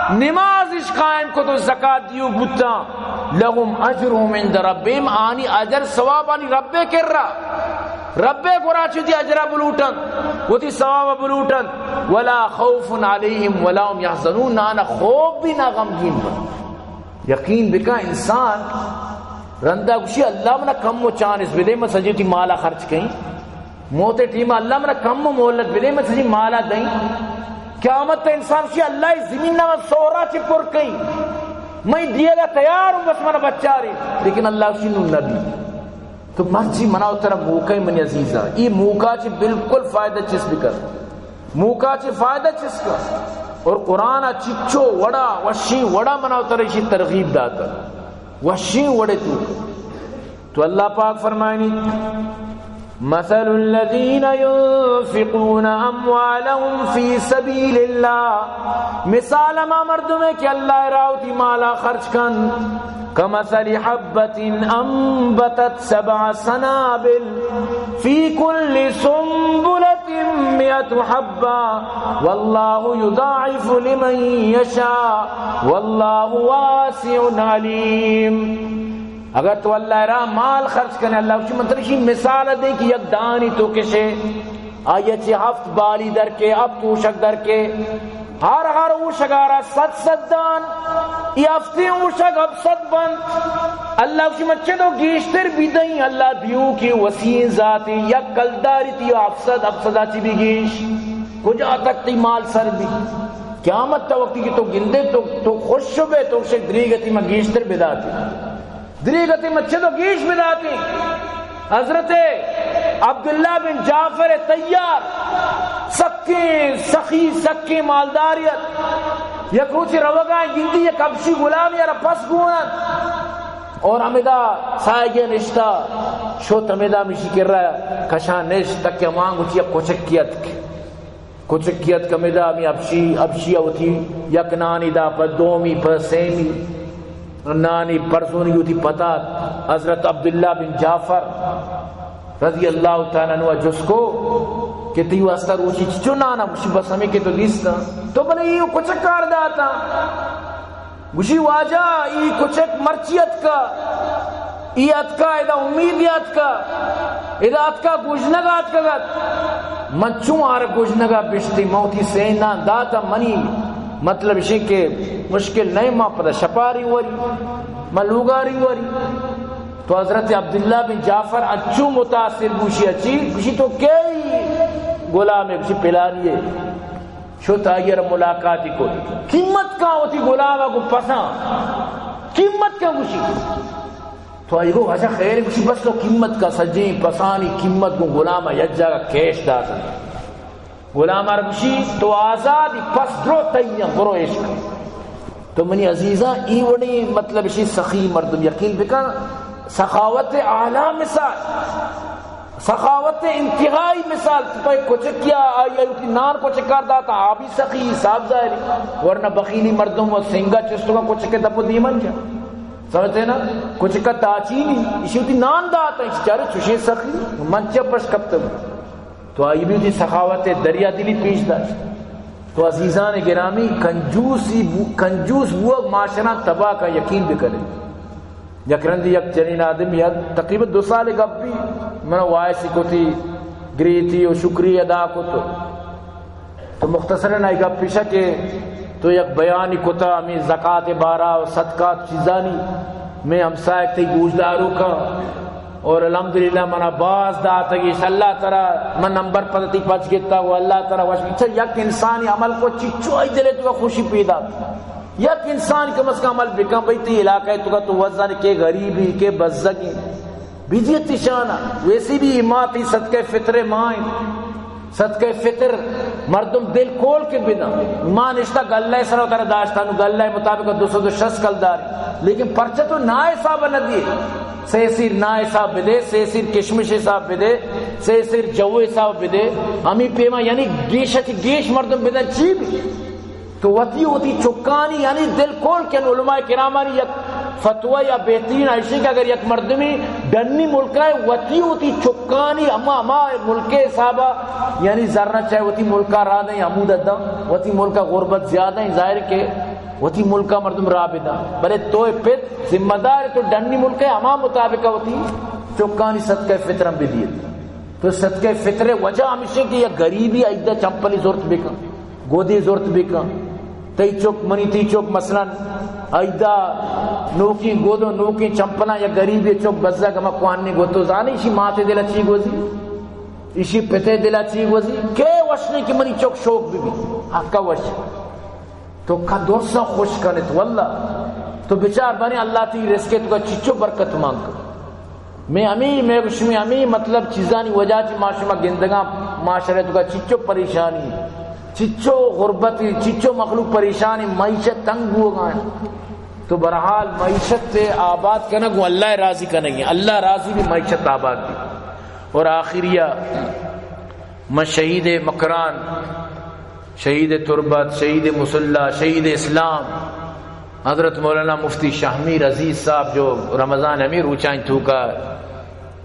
نماز اش قائم کت و زکات دیو بوتاں، لهم اجرهم عند ربهم، آنی اجر ثواب آنی رب کرا، رب گورا چوتی اجرا بلوٹن، وتی ثواب بلوٹن، ولا خوف عليهم ولا هم يحزنون، نہ خوف بھی نہ غمگین بن۔ یقین بکن انسان رندا گوشی، اللہ منا کم و چانس بدے، من سجی تی مالا خرچ کئیں۔ موت ٹیم اللہ منا کم و مہلت بدے، من سجی مالا دئیں۔ قیامت تا انسان گوشی، اللہ زمین نہ من سہرا چی پر کئیں۔ میں دیگا تیار ہوں، بس منا بچاری۔ لیکن اللہ گوشی نو نبی۔ تو مرچی منا و ترا موقع ہے منی عزیزا۔ یہ موقع چی بالکل فائدہ چس بکن۔ موقع چی فائدہ چس کن۔ اور قرآن چچو وڑا، وشی وڑا منا و ترا اشی ترغیب داتا۔ وشیں وڑے تو۔ تو اللہ پاک فرمائنی، مثل الذين ينفقون أموالهم في سبيل الله، مثال ہما مردمے کہ اللہ راہ وتی مالا خرچ کن، كمثل حبة أنبتت سبع سنابل في كل سنبلة مئة حبة والله يضاعف لمن يشاء والله واسع عليم۔ اگر تو اللہ راہ مال خرچ کنے، اللہ گوشی من ترشی مثال دیں کہ یک دانی تو کشے، آئی چی ہفت بالی در کے، ہفت اوشک در کے، ہر ہر اوشگارا صد صد دان، یہ ہفتے اوشک ہفت صد بند۔ اللہ گوشی من چدو گیشتر بھی دیں، اللہ دیو کی وسیع ذاتی، یک کلداری تی ہفت صد، ہفت صد چی بھی گیش۔ کجا تک تئی مال سر بی؟ قیامت تا وقتی کہ تو گندے تو، تو خوش بے، تو شے دریگتی ما گیشتر بداتی۔ دریگتی ما چدو گیش بداتی۔ حضرت عبداللہ بن جعفر طیار سکیں سخی، سکیں مالداریت۔ یک روچے روگا گندی یک حبشی غلامی را پس گونت۔ اور ہمدا سائگے نشتا، شت ہمدا مشی کرا کشا نشت، تک ہمان گوشی یک کچکی اتک۔ کچکی اتک ہمدا، ہمیں حبشی، حبشی وتی یک نانی دا، پہ دومی، پہ سیمی نانی پرزونی وتی پتات۔ حضرت عبداللہ بن جعفر رضی اللہ تعالی عنہ جست کو کہ تئی واسطہ روچی چچو نانا؟ گوشی بس ہمیں کہ تو دیستا۔ تو بلے یہ کچک کار داتا؟ گوشی واجہ، ای کچک مرچی اتکا، ای اتکا، ادا امید اتکا، ادا اتکا گوژنگا اتکگت۔ من چون آر گوژنگا بشتی؟ من وتی سین نان داتا، منی مطلب اشی کہ مشکل نہیں، ما پدا شپاری وری، ما لوگاری وری۔ تو حضرت عبداللہ بن جعفر اچو متاثر بوشی، اچی گوشی تو کئی غلام ہے؟ گوشی پلانی ہے۔ شت آئی ء را ملاقاتی کت۔ قیمت کاں وتی غلام ء گوں پساں؟ قیمت کاں؟ گوشی۔ تو آئی گو واجہ خیر؟ گوشی بس تو قیمت کاں، سجیں پسانی قیمت گوں غلام ء یک جاگہ کیش دات۔ غلام ء را گوشی تو آزادی، پس درو تئی، برو عشق۔ تو منی عزیزاں، ای وڑیں مطلب اشی سخی مردم یقین بکن، سخاوت اعلیٰ مثال، سخاوت انتہائی مثال۔ تو کچکیا آئی، آئی وتی نان کچکار داتا، آبی سخی حساب ظاہری، ورنہ بخیلی مردم و سنگا چستگا کچک دپ و دیمن جا۔ سمجھتے نا؟ کچک داچینی، اشی وتی نان داتا، اشی چارے چوشیں سخی، من چہ پش کپتگ۔ تو آئی بھی وتی سخاوت دریا دلی پیش داشت۔ تو عزیزان گرامی، کنجوسی بو-، کنجوس بوگ معاشرہ تباہ کا، یقین بکنیں۔ یک رندی یک جنین آدمی ات، تقریباً دو سال گپ بی، من وائسی کتی، گریتی و شکری ادا کت۔ تو مختصراً آئی گپ پیشہ کہ تو یک بیانی کتا، ہمیں زکات بارا و صدقات چیزانی، میں ہمسائے تئی گوشدارو کا۔ اور الحمدللہ منا باز داتگیش، اللہ ترا من نمبر پد تئی پچ گتا و اللہ ترا وش۔ اچھا، یک انسانی عمل کو چچو آئی دل تو خوشی پیدا، یک انسان کم از کم عمل بکن بھئی، تئی علاقہ تو کا تو وزن کے غریبی کے بزگی بجیت شانا، ویسی بھی ماں تئی صدقہ فطر مائیں۔ صدقہ فطر مردم دل کول کے بدن۔ ماں نشتا گلہ سر و ترا داشتا، نو گلہ مطابق دو سد و شست کلدار، لیکن پرچہ تو نا حساب نہ دیے۔ سے سیر نا حساب بدے، سے سیر کشمش حساب بدے، سے سیر جو حساب بدے۔ ہمی پیما یعنی گیش اچ گیش مردم بدن چی بھی۔ تو وتی، وتی چکانی یعنی دل کول کن۔ علماء کرامانی یک فتوی یا بہترین ایشی کہ اگر یک مردمی ڈنی ملکا ہے، وتی، وتی چکانی ہما، ہما ملک حسابا یعنی زرنا چاہے وتی ملکا را دیں، ہمود داں۔ وتی ملکا غربت زیادہ ہیں، ظاہر کہ وتی ملکا مردم را بداں۔ بلے تو پت ذمہ دار تو ڈنی ملک ہے، ہما مطابق وتی چکانی صدقہ فطرم بدیت۔ تو صدقہ فطر وجہ ہمیشہ کہ یک غریبی ایدہ چمپلی زرت بکن، گودی زرت بکن۔ تئی چک، منی تئی چک، مثلاً ایدا نوکیں گودو، نوکیں چمپلاں، یک غریبی چک بزگ ہما کوہنیں گوتو زانے، اشی ماتے دلا چی گوزی؟ اشی پتے دلا چی گوزی؟ کے وش نہیں کہ منی چک شوق بی بی؟ حقا وش۔ تو کا درساں خوش کنت، واللہ۔ تو بچار بنے اللہ تئی رزق تو کا چچو برکت مانگ۔ میں ہمیں، میں شمی ہمیں مطلب چیزانی وجہ چی ما شما گندگاں معاشرے تو کا چچو پریشانی، چچو غربت، چچو مخلوق پریشانی، معیشت تنگ بوگا ہے۔ تو بہرحال معیشت تے آباد کنگ و اللہ راضی کنگی، اللہ راضی بھی معیشت آباد بھی۔ اور آخریہ من شہید مکران، شہید تربت، شہید مسلح، شہید اسلام، حضرت مولانا مفتی شاہ میر عزیز صاحب جو رمضان ہمیں روچائیں توکا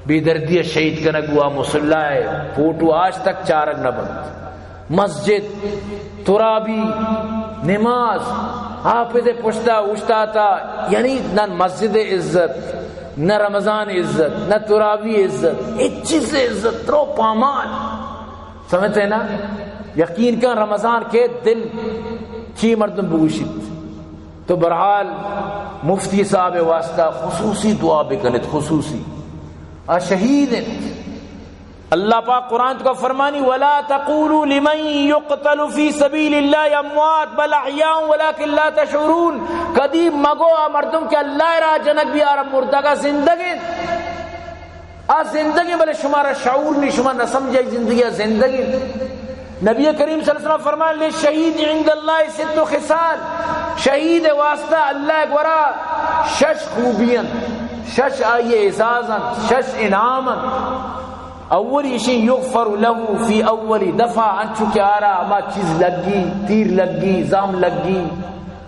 بے دردی شہید کنگ ہوا، مسلح ہے، فوٹو آج تک چارگ نہ بنت۔ مسجد، ترابی، نماز، حافظ پشتا اوشتاتا، یعنی نہ مسجد عزت، نہ رمضان عزت، نہ ترابی عزت، ہچ چیز عزت، درو پامال۔ سمجھتے ہیں نا؟ یقین کن رمضان کے دل چی مردم بگوشیت۔ تو بہرحال مفتی صاحب واسطہ خصوصی دعا بکنت، خصوصی۔ آ شہید انت۔ اللہ پاک قرآن تو کا فرمانی، "ولا تقولوا لمن يقتل في سبيل الله اموات بل احياء ولكن لا تشعرون۔" کدی مگو آ مردم کہ اللہ را جنگ بیار مردگا زندگیں، آ زندگیں، بلے شمارا شعور نہیں، شما نہ سمجھے زندگی آ زندگیں۔ نبی کریم صلی اللہ علیہ وسلم فرمائے، "للشهيد عند الله ست خصال۔" شہید واسطہ اللہ گورا شش خوبی انت، شش آئی اعزاز انت، شش انعام انت۔ اولی شی یغفر له فی اول دفعہ، انچو کہ آرا ہما چیز لگی، تیر لگی، زہم لگی،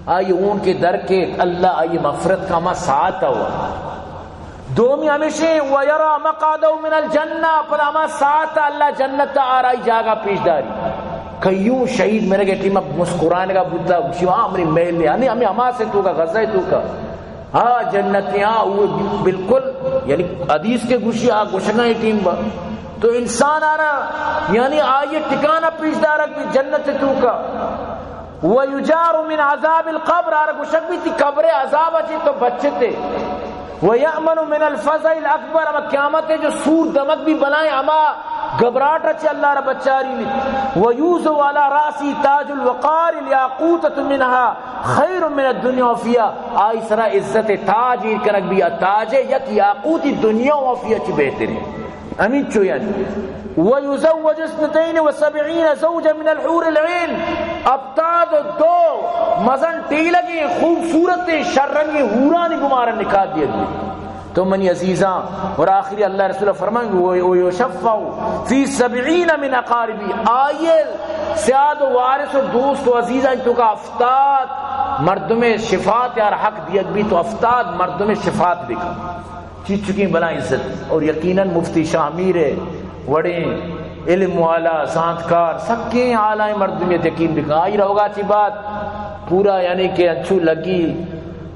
آئی ہون کہ در کیت، اللہ آئی مغفرت کا ہما ساعت ہوا۔ دومی ہمیشی، و یری مقعده من الجنہ، پدا ہما ساعت اللہ جنت آرائی جاگہ پیش داری۔ کیوں شہید مرگے ٹیم اب مسکرانے کا بوتا، گوشی، ہاں، ہمری محل ہے، ہمیں، ہمیں ہما سے تو کا، غزہ تو کا۔ ہاں، جنتی، ہاں، وہ بالکل، یعنی حدیث کے گوشی، آ گوشگاں ٹیم با۔ تو انسان آرا، یعنی آئی ٹکانہ پیش دارک بھی جنت تو کا۔ و یجار من عذاب القبر، آرا گوشگ بھی تی قبر عذاب اچی تو بچتے۔ و یأمن من الفزع الاکبر، اما قیامت جو سور دمک بھی بلائیں، اما گھبراہٹ اچی اللہ را بچاری نی۔ و یوضع علی رأسه تاج الوقار، الیاقوتة منها خیر من الدنیا و فیها، آئی سرا عزت تاج ایر کنگ بھی، تاج یک یاقوتی دنیا و فیها چی بہترین۔ ہمینچو یعنی، و یزوج اثنتین و سبعین زوجا من الحور العین، ہفتاد و دو مزن ٹیلگیں خوبصورتیں شررنگیں حورانی گمارا نکاح دیگ بی۔ تو منی عزیزاں، اور آخری اللہ رسول فرمائیں، و، و یشفع فی سبعین من اقاربی، آئیے سیاد و وارث و دوست و عزیزاں تو کا ہفتاد مردم شفاعت یار حق دیگ بی، تو ہفتاد مردم شفاعت بکن۔ چی چکیں بلا عزت۔ اور یقیناً مفتی شاہ میر ہے، وڑیں علم والا، زانتکار، سکیں اعلیٰ مردمیت یقین بکن۔ آئی روگا چی بات پورا یعنی کہ انچو لگی،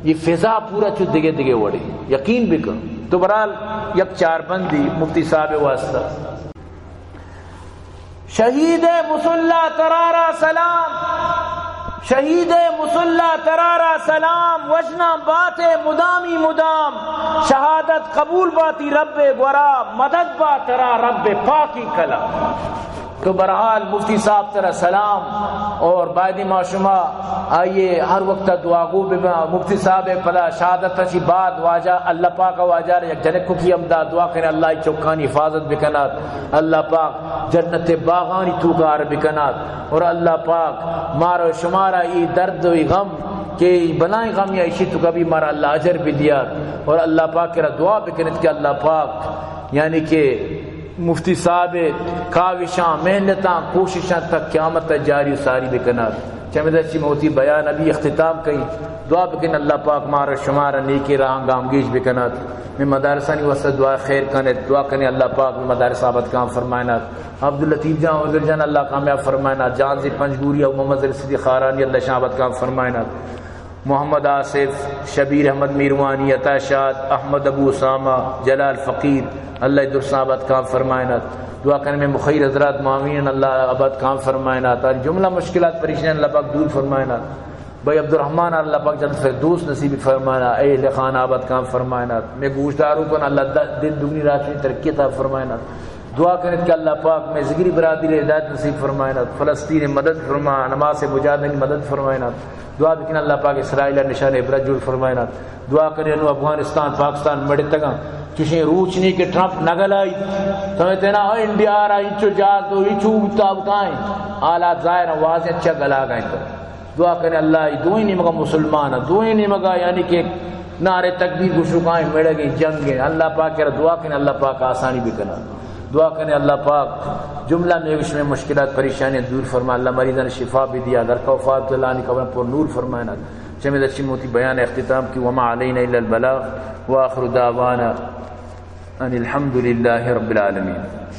یہ فضا پورا چو دگے دگے وڑے۔ یقین بکن۔ تو برحال یک چار بندی مفتی صاحب واسطہ۔ شہید مصلی ترا را سلام، شہید مصلی ترا را سلام، وژناں باتے مدامی مدام، شہادت قبول باتی رب گورا، مدد با ترا رب پاکی کلام۔ تو برحال مفتی صاحب ترا سلام، اور باید ما شما آئیے ہر وقت دعاگو ببا۔ مفتی صاحب پدا شہادت چی بعد واجہ اللہ پاک واجہ را یک جنکو کی ہم دا دعا کنے، اللہ چکانی حفاظت بکنات، اللہ پاک جنت باغانی توکار بکنات، اور اللہ پاک مارا شمارا ای درد و ای غم کہ ای بلائیں غم یا اشی تو کبھی مارا اللہ اجر بدیات، اور اللہ پاک کرا دعا بکنت کہ اللہ پاک یعنی کہ مفتی صاحب کاوشاں، محنتاں، کوششاں تک قیامت جاری و ساری بکنات۔ چمے درچی موتی بیان ابھی اختتام کئی۔ دعا بکن اللہ پاک مارا شمارا نیکی راہاں گامگیج بکنات۔ میں مدارسانی واسطہ دعا خیر کنت۔ دعا کنے اللہ پاک میں مدارس آباد کام فرمائنات۔ عبداللطیف جان، عذر جان اللہ کامیاب فرمائنات۔ جان زی پنجگوری او محمد رشیدی خارانی اللہ شان آباد کام فرمائنات۔ محمد آصف، شبیر احمد میروانی، عطا شاد، احمد ابو اسامہ، جلال فقیر، اللہ درساں آباد کام فرمائنات۔ دعا کنے میں مخیر حضرات معاونین اللہ آباد کام فرمائنات۔ آری جملہ مشکلات پریشان اللہ پاک دور فرمائنات۔ بھائی عبدالرحمن اللہ پاک جنت فردوس نصیب فرمائنات۔ اہل خانہ آباد کام فرمائنات۔ میں گوشداروں کن اللہ د-، دن دگنی رات چنی ترقی عطا فرمائنات۔ دعا کنت کہ اللہ پاک میں ذگری برادری ہدایت نصیب فرمائنات، فلسطین مدد فرما، حماس مجاہدین مدد فرمائنات۔ دعا بکن اللہ پاک اسرائیل نشان عبرت جوڑ فرمائنات۔ دعا کنے انو افغانستان، پاکستان مڑتگاں، چشیں روچ نی کہ ٹرمپ نہ گلائی۔ سمجھتے نا، انڈیا را انچو جات و انچو تابتائیں۔ حالات ظاہر ہیں، واضح اچھا گلا گئے تو۔ دعا کنے اللہ ای دوئیں نیمگا مسلمان، دوئیں نیمگا یعنی کہ نعرے تکبیر گشوکائیں مڑگیں جنگیں۔ اللہ پاک کرا دعا کنے اللہ پاک آسانی بکنا۔ دعا کنے اللہ پاک جملہ میگش میں مشکلات پریشانیاں دور فرما، اللہ مریضاں شفا بدیا، درکا وفات اللہ انی قبر پر نور فرمائنا۔ چمے درچی موتی بیان اختتام کی، وما علینا الا البلاغ، وآخر دعوانا ان الحمد للہ رب العالمین۔